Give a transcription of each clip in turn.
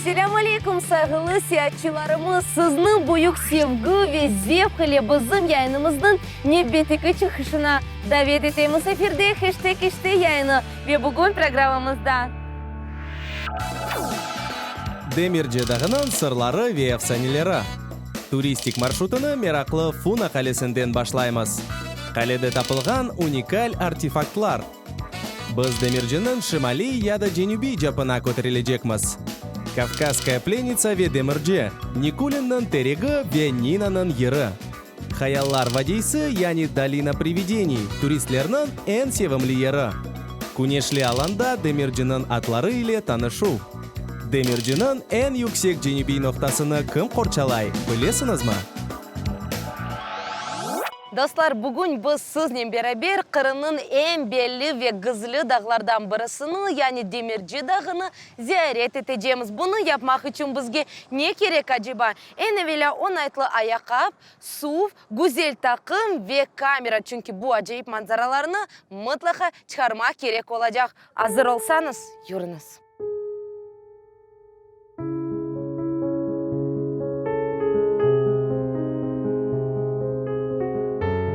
Selâm aleyküm, sayğılı seyaatçılarımız! Sizni büyük sevgi ve zevq ile bizim yayınımıznıñ nevbetteki çıqışına davet etemiz. Efirde Heşteg işte yayını ve bugün programmamızda. Demirci dağınıñ sırları ve efsaneleri. Turistik marşrutını meraqlı Funa qalesinden başlaymız. Qalede tapılğan unikal artefaktlar. Biz Demirciniñ şimaliy ya da cenübiy capına köterilecekmiz. Kavkazskaya plenitsa ve Demirci, Nikulinniñ teregi ve Ninanıñ yırı. Hayallar vadiysi, yani Dolina privideniy, turistlerniñ eñ sevimli yeri. Küneşli alanda Demirciniñ atları ile tanışuv. Demirciniñ eñ yüksek cenübiy noqtasını kim qorçalay, bilesiñizmi? Dostlar, bugün biz siznen beraber Qırımnıñ eñ belli ve gizli dağlardan birisini, yani Demirci dağını ziyaret etecemiz. Bunı yapmaq içün bizge ne kerek aceba? Eñ evelâ oñaytlı ayaqqap, suv, güzel taqım ve kamera, çünki bu acayip manzaralarnı mıtlaqa çıqarmaq kerek olacaq. Azır olsañız, yürüñiz!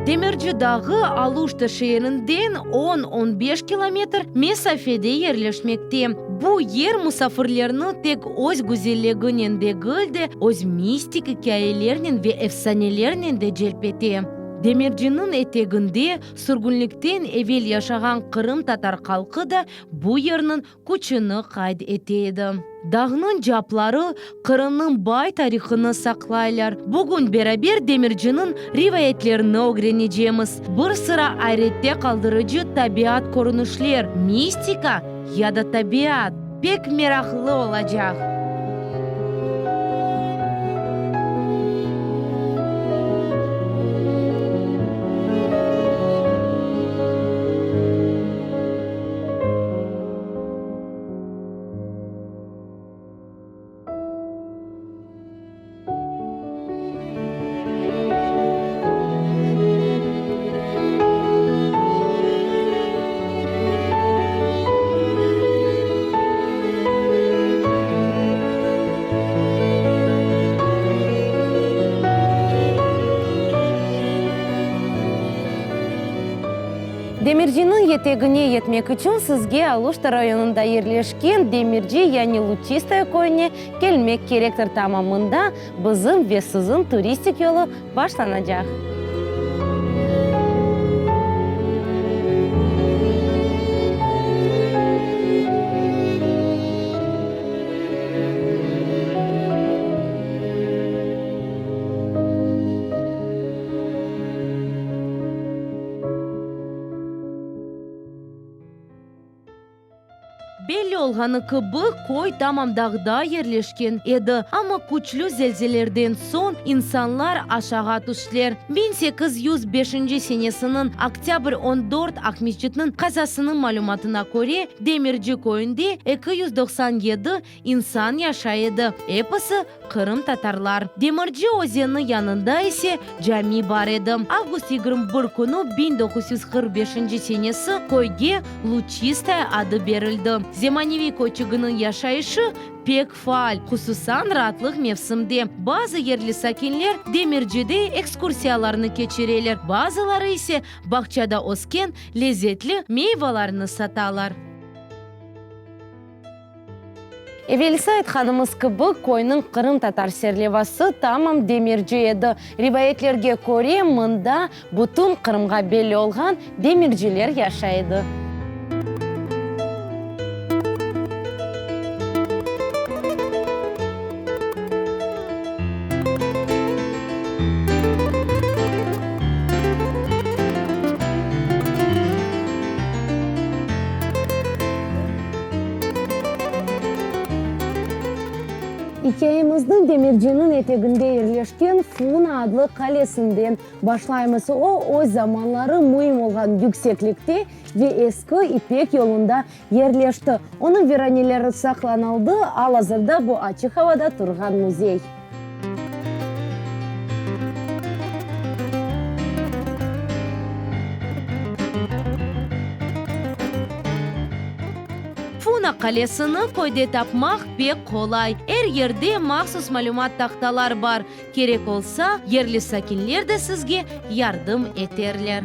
Demirci dağı Aluşta şeerinden on, on beş kilometr mesafede yerleşmekte. Bu yer musafirlerni tek öz güzelliginen degil de, öz mistik ikâyelernen ve efsanelernen de celp ete. Demirciniñ eteginde sürgünlikten evel yaşağan qırımtatar halqı da bu yerniñ küçüni qayd ete edi. Dağnıñ capları Qırımnıñ bay tarihını saqlaylar. Bugün beraber Demirciniñ rivayetlerini ögrenecemiz. Bir sıra ayrette qaldırıcı tabiat körünişler, mistika ya da tabiat? Pek meraqlı olacaq! Demirciniñ yetegine yetmek içün sizge Aluşta rayonında yerleşken Demirci, yani Luçistoye köyüne kelmek kerektir. Tamam mında bizim ve siziñ turistik yolu başlanacaq. Belli olğanı kibi, köy tamam dağda yerleşken edi, amma küçlü zelzelerden soñ insanlar aşağa tüştiler. 1805 senesiniñ oktâbr 14 Aqmescitniñ qazasınıñ malümatına köre, Demirci köyünde 297 İnsan yaşay edi, episi qırımtatarlar. Demirci özeni yanında ise cami bar edi. Avgust 21 künü 1945 senesi köyge Luçistoye adı berildi. Zemaneviy köyçiginiñ yaşayışı pek faal, hususan raatlıq mevsimde. Bazı yerli sakinler Demircide ekskursiyalarnı keçireler, bazıları ise bağçada ösken lezetli meyvalarnı satalar. Evelsi aytqanımız kibi, köyniñ qırımtatar serlevası tamam Demirci edi. Rivayetlerge köre, mında bütün Qırımğa belli olğan demirciler yaşay edi. İkâyemizni Demirciniñ eteginde yerleşken Funa adlı qalesinden başlaymız. O, öz zamanları müim olğan yükseklikte ve eski İpek yolunda yerleşti. Onıñ viraneleri saqlanıldı, al-azırda bu açıq avada turğan müzey. Funa. qalesini köyde tapmaq pek qolay. Er yerde mahsus malümat tahtalar bar. Kerek olsa, yerli sakinler de sizge yardım eterler.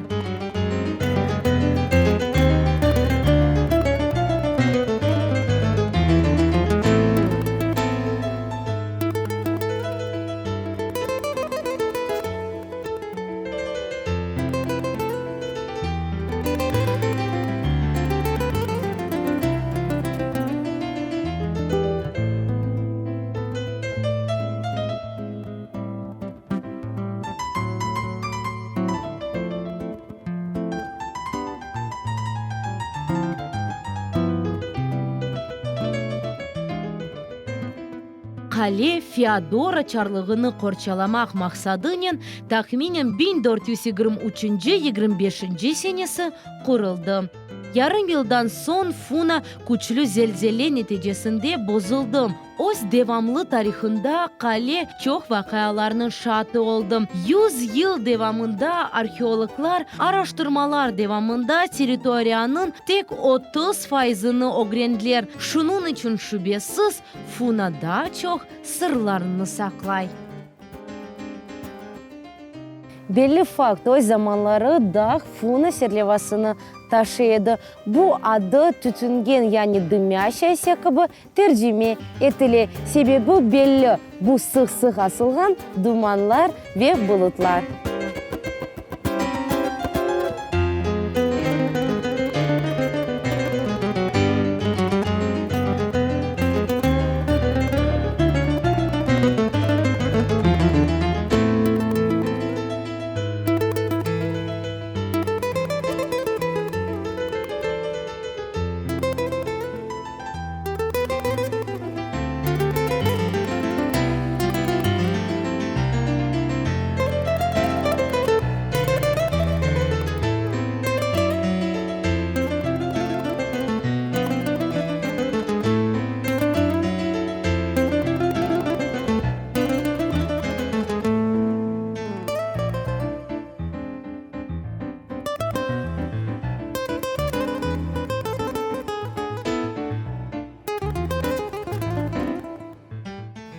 Qale Feodoro çarlığını qorçalamaq maqsadınen tahminen 1423 25 senesi quruldı. Yarım yıldan soñ Funa küçlü zelzele neticesinde bozuldı. Öz devamlı tarihında qale çoq vaqialarnıñ şaatı oldı. Yüz yıl devamında arheologlar araştırmalar devamında territoriyanıñ tek 30 faizini ögrendiler, şunıñ içün, şübesiz, Funa daa çoq sırlarnı saqlay. Belli fakt, o zamanları dağ Funa serlevasını taşıy edi. Bu adı tütüngen, yani dımyaşayasâ kibi tercime etile. Sebebi belli, bu sıq-sıq asılğan dumanlar ve bulutlar.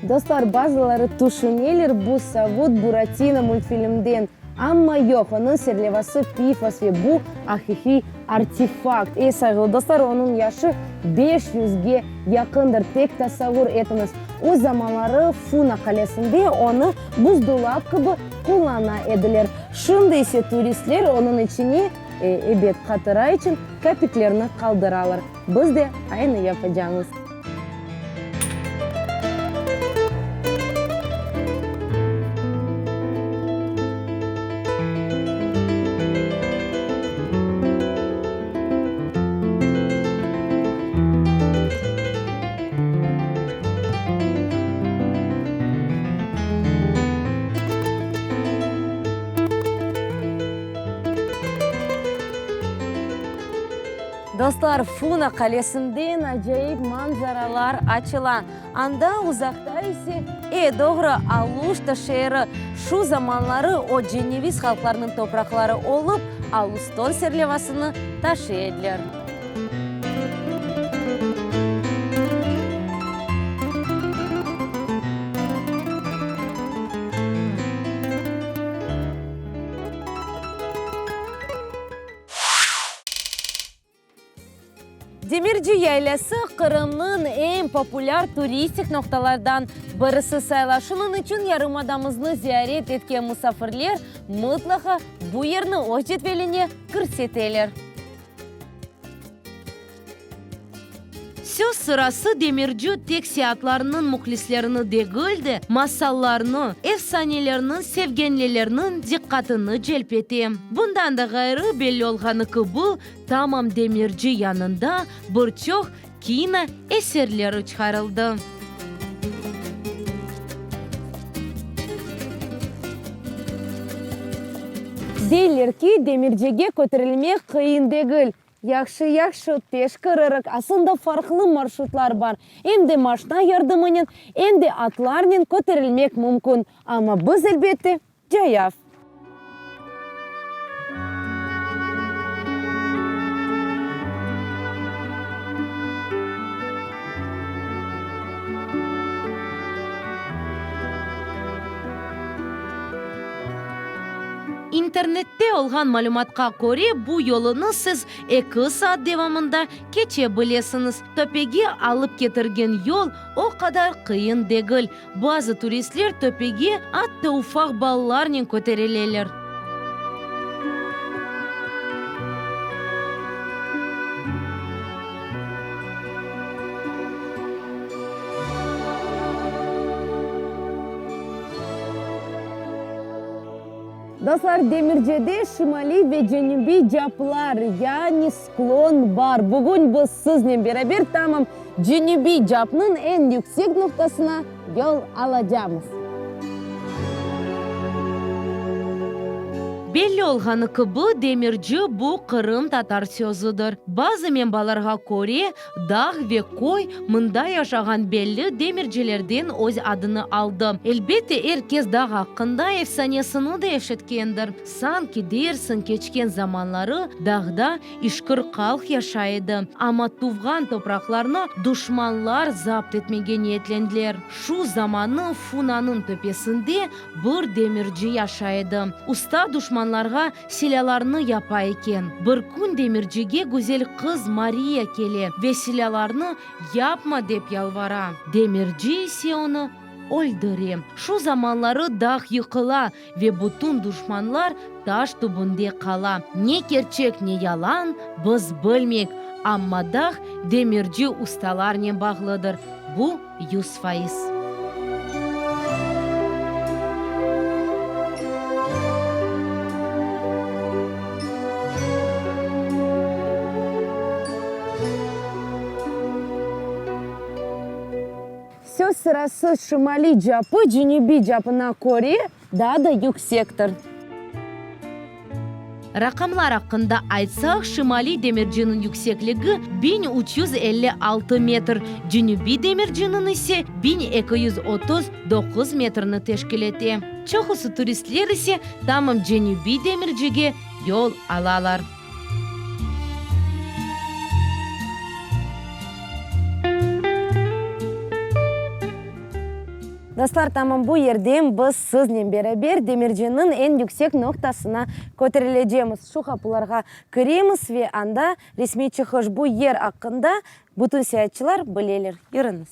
Dostlar, bazıları tüşüneler, bu savut Buratino mültfilmden. Amma yoq, onıñ serlevası Pifos ve bu aqiqiy artefakt. Ey, sayğılı dostlar, onıñ yaşı beş yüzge yaqındır, tek tasavvur etiñiz. O zamanları Funa qalesinde onı buzdolap kibi qullana ediler. Şimdi ise turistler onıñ içine, ebet, hatıra içün kapiklerni qaldıralar. Biz de aynı yapacamız. Dostlar, Funa qalesinden acayip manzaralar açıla. Anda uzaqta ise, e, doğru, Aluşta şeeri. Şu zamanları o ceneviz halqlarınıñ topraqları olıp, Aluston serlevasını taşıy ediler. Demirci yaylası Qırımnıñ eñ populâr turistik noqtalardan birisi sayıla. Şunıñ içün yarımadamıznı ziyaret etken musafirler mıtlaqa bu yerni öz cedveline kirseteler. Söz sırası, Demirci tek seyaatlarnıñ mühlislerini degil de, masallarnı, efsanelerni sevgenlilerniñ diqqatını celp ete. Bundan da ğayrı, belli olğanı kibi, tamam Demirci yanında bir çoq kino eserleri çıqarıldı. Deyler ki, Demircige köterilmek qıyın degil. Yahşı, yahşı, teşkiririk, asılında farqlı marşrutlar bar, em de maşna yardımınen, em de atlarnen köterilmek mümkün, amma biz, elbette, cayav. İnternette olğan malümatqa köre, bu yolunı siz eki saat devamında keçe bilesiñiz. Töpege alıp ketirgen yol o qadar qıyın degil. Bazı turistler töpege atta ufaq balalarnen köterileler. Dostlar, Demircede şimaliy ve cenübiy caplar, yani sklon bar. Bugün biz siznen beraber tamam cenübiy capnıñ eñ yüksek noqtasına yol alacamız. Belli olğanı kibi, demirci bu qırımtatar sözüdir. Bazı menbalarğa köre, Dağ ve köy mında yaşağan belli demircilerden öz adını aldı. Elbette, er kes dağ aqqında efsanesini de eşitkendir. Sanki, dersiñ, keçken zamanları dağda işkir halq yaşay edi, amma tuvğan topraqlarnı duşmanlar zapt etmege niyetlendiler. Şu zamanı Funanıñ töpesinde bir demirci yaşay edi. Usta duşmanlarğa Silâlarnı yapa eken. Bir kün demircige güzel qız Mariya kele ve silâlarnı yapma dep yalvara. Demirci ise onı öldüre. Şu zamanları dağ yıqıla ve bütün duşmanlar taş tübünde qala. Ne kerçek, ne yalan, biz bilmeyik, amma dağ demirci ustalarnen bağlıdır, bu 100%. Söz sırası, şimaliy capı cenübiy capına köre daa da yüksektir. Raqamlar aqqında aytsaq, Şimaliy demirciniñ yüksekligi 1356 metr, Cenübiy demirciniñ ise 1239 metrni teşkil ete. Çoqusı turistler ise tamam Cenübiy demircige yol alalar. Dostlar, tamam bu yerden biz siznen beraber Demirciniñ eñ yüksek noqtasına köterilecemiz. Şu qapılarğa kiremiz ve anda resmiy çıqış bu yer aqqında bütün seyaatçılar bileler. Yürüñiz.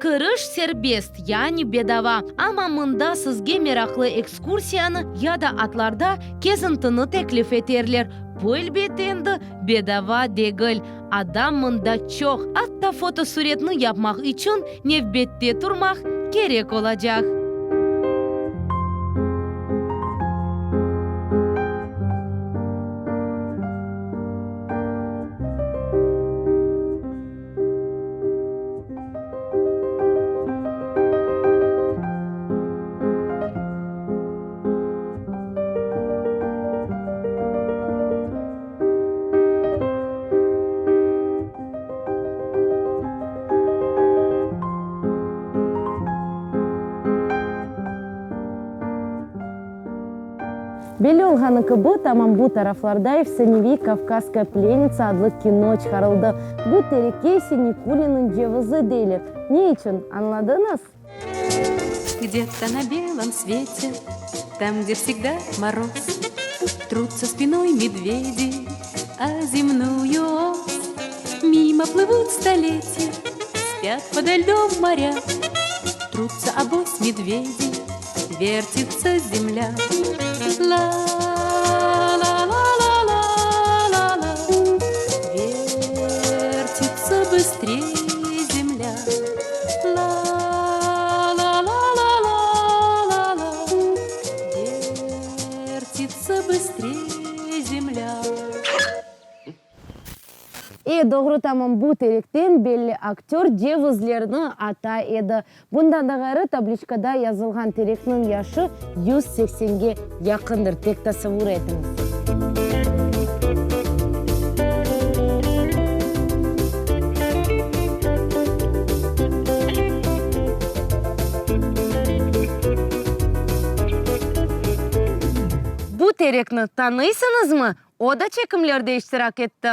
Kiriş serbest, yani bedava, amma mında sizge meraqlı ekskursiyanı ya da atlarda kezintini teklif eterler. Bu, elbette, endi bedava degil. Adam mında çoq, atta fotosuretni yapmaq içün nevbette turmaq kerek olacaq. Belli olğanı kibi, tamam bu taraflarda efsaneviy Kavkazskaya plenitsa adlı kino çıqarıldı. Bu terekke ise Nikulinniñ cevizi deyler. Ne içün, añladıñız? Gde-to na belom svete, Tam, gde vsegda moroz, Trutся spiной medvedi O zemную ось. Mimo plывут stoletiya, Spят подо льдом моря, Трутся об ось medvedi, Вертится zemlya. La-la-la-la-la-la-la, Вертится bıstrey zemlya. La-la-la-la-la-la-la, Вертится bıstrey zemlya. E, doğru, tamam bu terekten belli aktör cevizlerni ata edi. Bundan da ğayrı, tabliçkada yazılğan terekniñ yaşı 180ge yaqındır, tek tasavvur etiñiz. Bu terekni tanıysıñızmı? O da çekimlerde iştirak etti.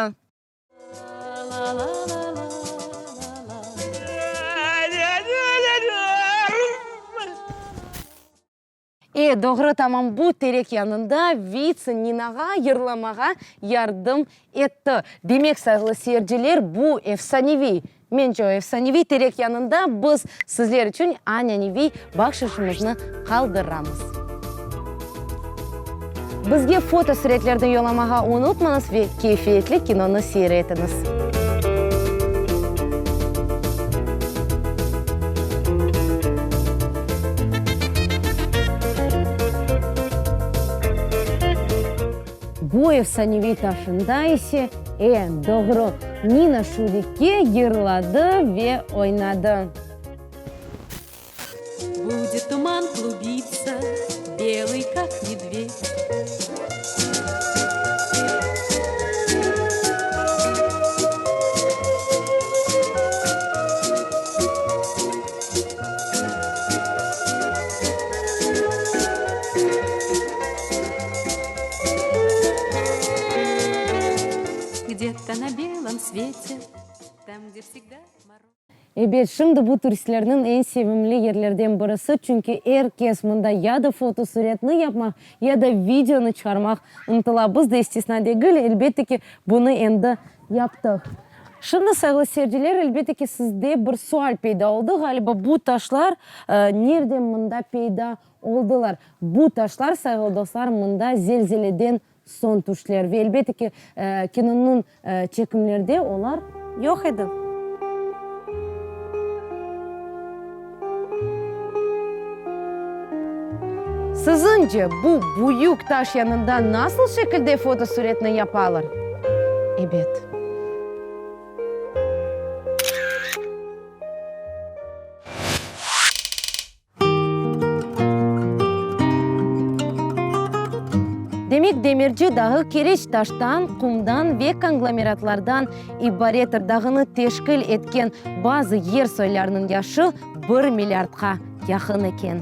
E, doğru, tamam bu terek yanında Vitsa Ninağa yırlamağa yardım etti. Demek, sayğılı seyirciler, bu efsaneviy, mence o efsaneviy terek yanında biz sizler içün añaneviy bahşışımıznı qaldıramız. Bizge fotosuretlerni yollamağa unutmañız ve keyfiyetli kinonı seyir etiñiz. Bu efsaneviy taşında ise, e, doğru, Nina Şürikke yırladı ve oynadı. Будет туман клубиться, белый, как медведь. Где-то на белом свете, там, где всегда мороз. Ebet, şimdi bu turistlerniñ eñ sevimli yerlerden birisi, çünki er kes mında ya da fotosuretni yapmaq, ya da videonı çıqarmaq ıntıla. Biz de istisna degil, elbette ki, bunı endi yaptıq. Şimdi, sayğılı seyirciler, elbette ki, sizde bir sual peyda oldı, ğaliba, bu taşlar nereden mında peyda oldılar? Bu taşlar, sayğılı dostlar, mında zelzeleden soñ tüştiler ve, elbette ki, kinonıñ çekimlerde olar yoq edi. Siziñce, bu büyük taş yanında nasıl şekilde fotosuretni yapalar? Ebet. Demek, Demirci dağı kireç taştan, qumdan ve konglomeratlardan ibarettir. Dağını teşkil etken bazı yer soylarınıñ yaşı bir milliardqa yaqın eken.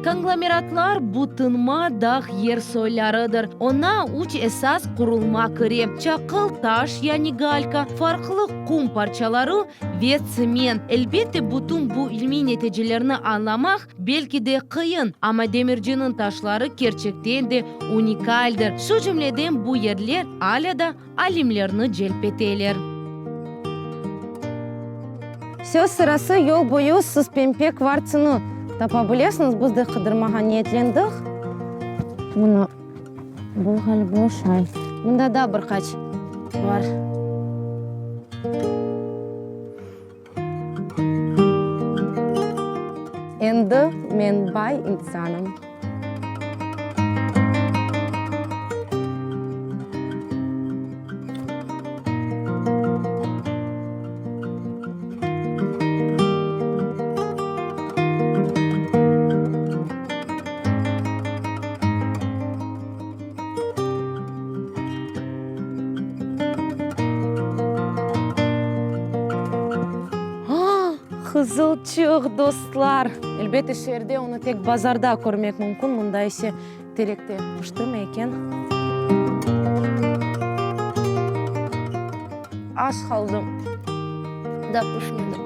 Konglomeratlar, bu tınma dağ yer soylarıdır. Oña üç esas qurulma kire, çaqıl, taş, yani galka, farqlı qum parçaları ve tsement. Elbette, bütün bu ilmiy neticelerni añlamaq, belki de, qıyın, amma Demirciniñ taşları kerçekten de unikaldir. Şu cümleden, bu yerler alâ da alimlerni celp eteler. Söz sırası, yol boyu siz pempe kvartsını tapa bilesiñiz, biz de qıdırmağa niyetlendik. Mına, bu ğaliba oşay. Mında daa bir qaç bar. Endi men bay insanım. Qızılçıq, dostlar! Elbette, şeerde onı tek bazarda körmek mümkün, mında ise terekte piştimi eken? Az qaldı, daa pişmedi.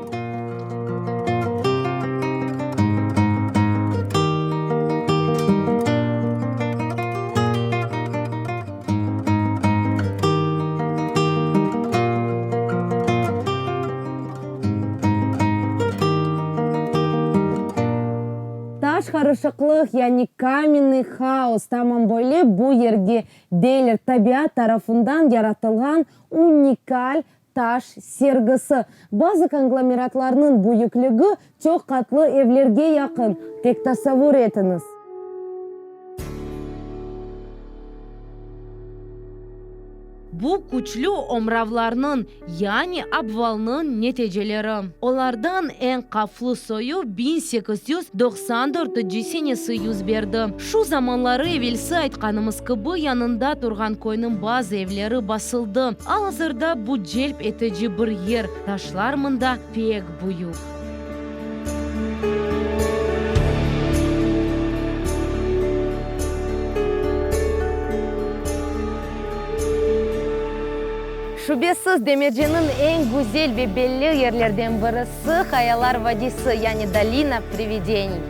Taş qarışıqlıq, yani kamennıy haos, tamam böyle bu yerge deyler, tabiat tarafından yaratılğan unikal taş sergisi. Bazı konglomeratlarnıñ büyükligi çoq qatlı evlerge yaqın, tek tasavvur etiñiz. Bu küçlü omravlarnıñ, yani obvalnıñ neticeleri. Olardan eñ qavflı soyu 1894 senesi yüz berdi. Şu zamanları, evelsi aytqanımız kibi, yanında turğan köyniñ bazı evleri basıldı. Al-azırda bu celp etici bir yer, taşlar mında pek büyük. Şübesiz, Demirciniñ eñ güzel ve belli yerlerden birisi Hayalar vadisi, yani Dolina privideniy.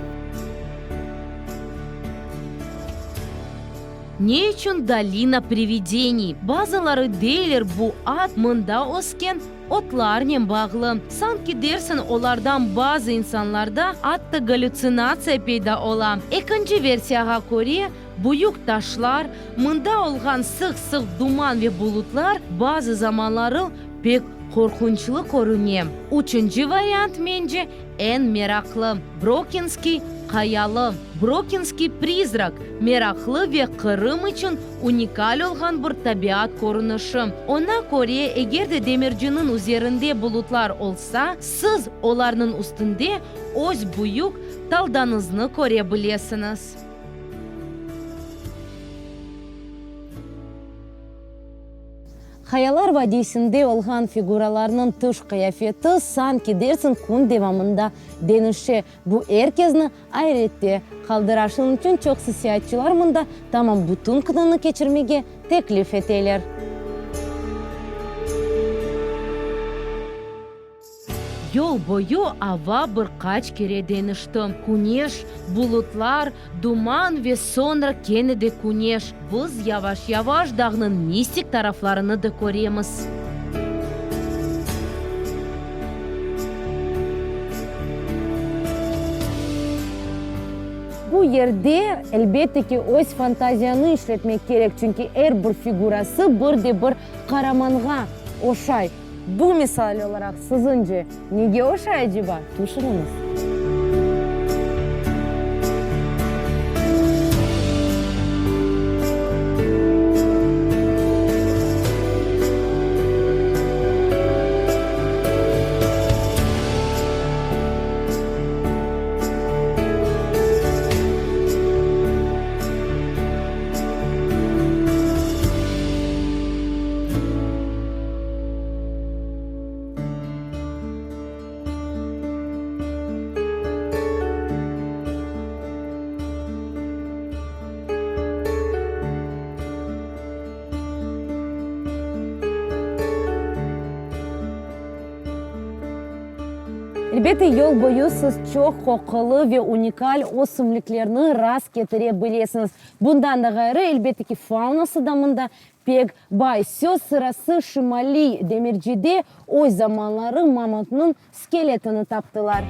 Ne içün Dolina privideniy? Bazıları deyler, bu ad mında ösken otlarnen bağlı. Sanki dersiñ, olardan bazı insanlarda atta galütsinatsiya peyda ola. Ekinci versiyağa köre, büyük taşlar, mında olğan sıq-sıq duman ve bulutlar bazı zamanları pek qorqunçlı körüne. Üçünci variant, mence, Eñ meraqlı, Brokinskiy qayalı, Brokinskiy prizrak, meraqlı ve Qırım içün unikal olğan bir tabiat körünişi. Oña köre, eger de Demirciniñ üzerinde bulutlar olsa, siz olarnıñ üstünde öz büyük taldañıznı köre bilesiñiz. Qayalar vadiysinde olğan figuralarnıñ tış qıyafeti sanki dersiñ kün devamında deñişe. Bu er kezni ayrette qaldıra. Şunıñ içün çoqusı seyaatçılar mında tamam bütün kününi keçirmege teklif eteler. Yol boyu ava bir qaç kere deñişti, küneş, bulutlar, duman ve soñra kene de küneş. Biz yavaş-yavaş dağnıñ mistik taraflarını da köremiz. Bu yerde, elbette ki, öz fantaziyanı işletmek kerek, çünki er bir figurası bir de bir qaramanğa oşay. Bu misal olaraq, siziñce, nege oşay aceba? Tüşüniñiz. Elbette, yol boyu siz çoq qoqulı ve unikal ösümliklerni rast ketire bilesiñiz. Bundan da ğayrı, elbette ki, faunası da mında pek bay. Söz sırası, Şimaliy Demircide öz zamanları mamontnıñ skeletini taptılar.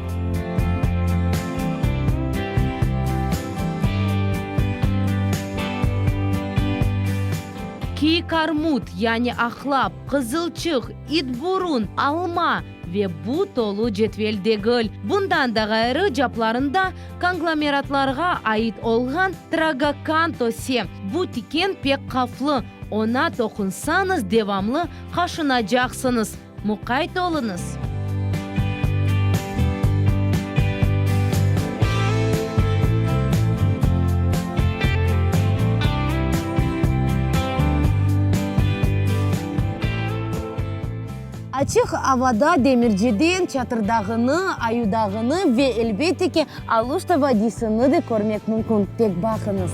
Kiyik armut, yani aqlap, qızılçıq, itburun, alma ve bu tolu cedvel degil. Bundan da ğayrı, caplarında konglomeratlarğa ait olğan tragokant öse. Bu tiken pek qaflı, oña toqunsañız devamlı qaşınacaqsıñız. Muqayt oluñız! Açıq avada Demirciden Çatırdağını, Ayudağını ve, elbette ki, Aluşta vadiysini de körmek mümkün. Tek baqıñız!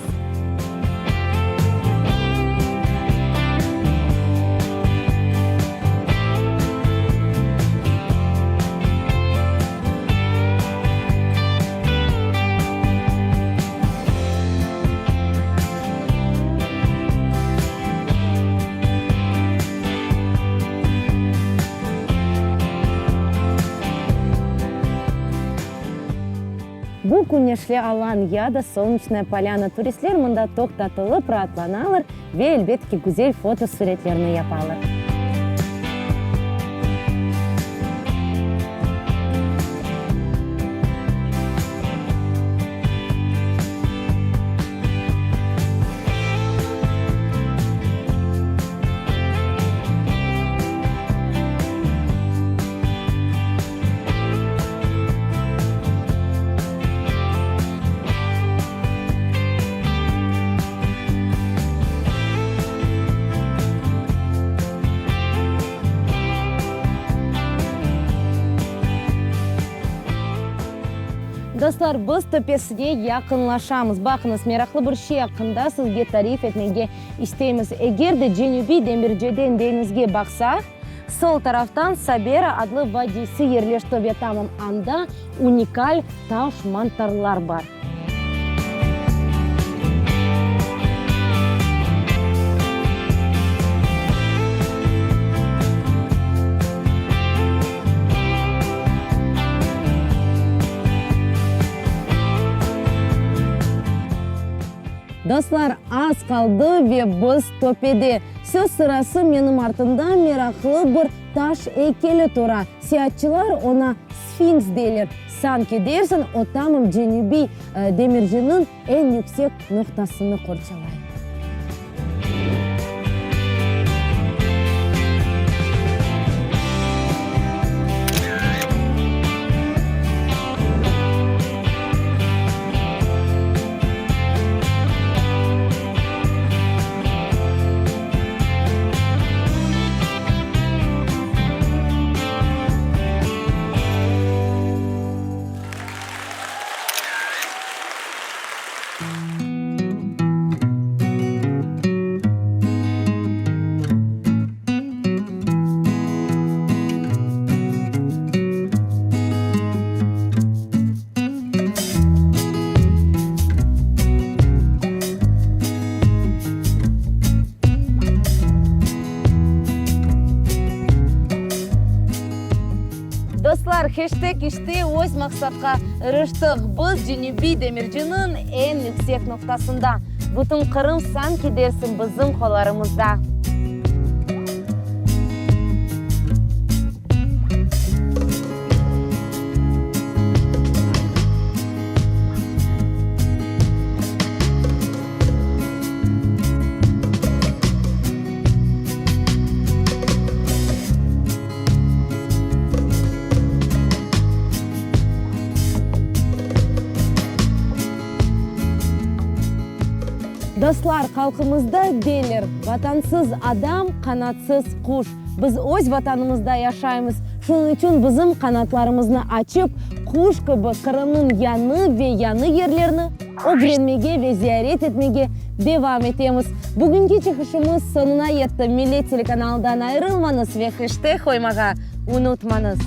Bu küneşli alan ya da Solneçnaya polâna. Turistler mında toqtatılıp, raatlanalar ve, elbet ki, güzel fotosuretlerni yapalar. Dostlar, biz töpesine yaqınlaşamız. Baqıñız, meraqlı bir şey aqqında sizge tarif etmege isteymiz. Eger de Cenübiy Demirceden deñizge baqsaq, sol taraftan Sabera adlı vadiysi yerleşti ve tamam anda unikal taş mantarlar bar. Dostlar, az qaldı ve biz töpede. Söz sırası, menim artımda meraqlı bir taş eykeli tura. Seyaatçılar oña Sfinks deyler. Sanki dersiñ, o tamam Cenübiy Demirciniñ eñ yüksek noqtasını qorçalay. Dostlar, heştek işte öz maqsatqa iriştik. Biz Cenübiy Demirciniñ eñ yüksek noqtasında. Bütün Qırım sanki dersiñ bizim qollarımızda. Dostlar, halqımızda deyler, Vatansız adam, qanatsız quş. Biz öz Vatanımızda yaşaymız, şunıñ içün bizim qanatlarımıznı açıp, quş kibi Qırımnıñ yañı ve yañı yerlerini ögrenmege ve ziyaret etmege devam etemiz. Bugünki çıqışımız soñuna yetti. Millet telekanalından ayırılmañız ve heşteg qoymağa unutmañız.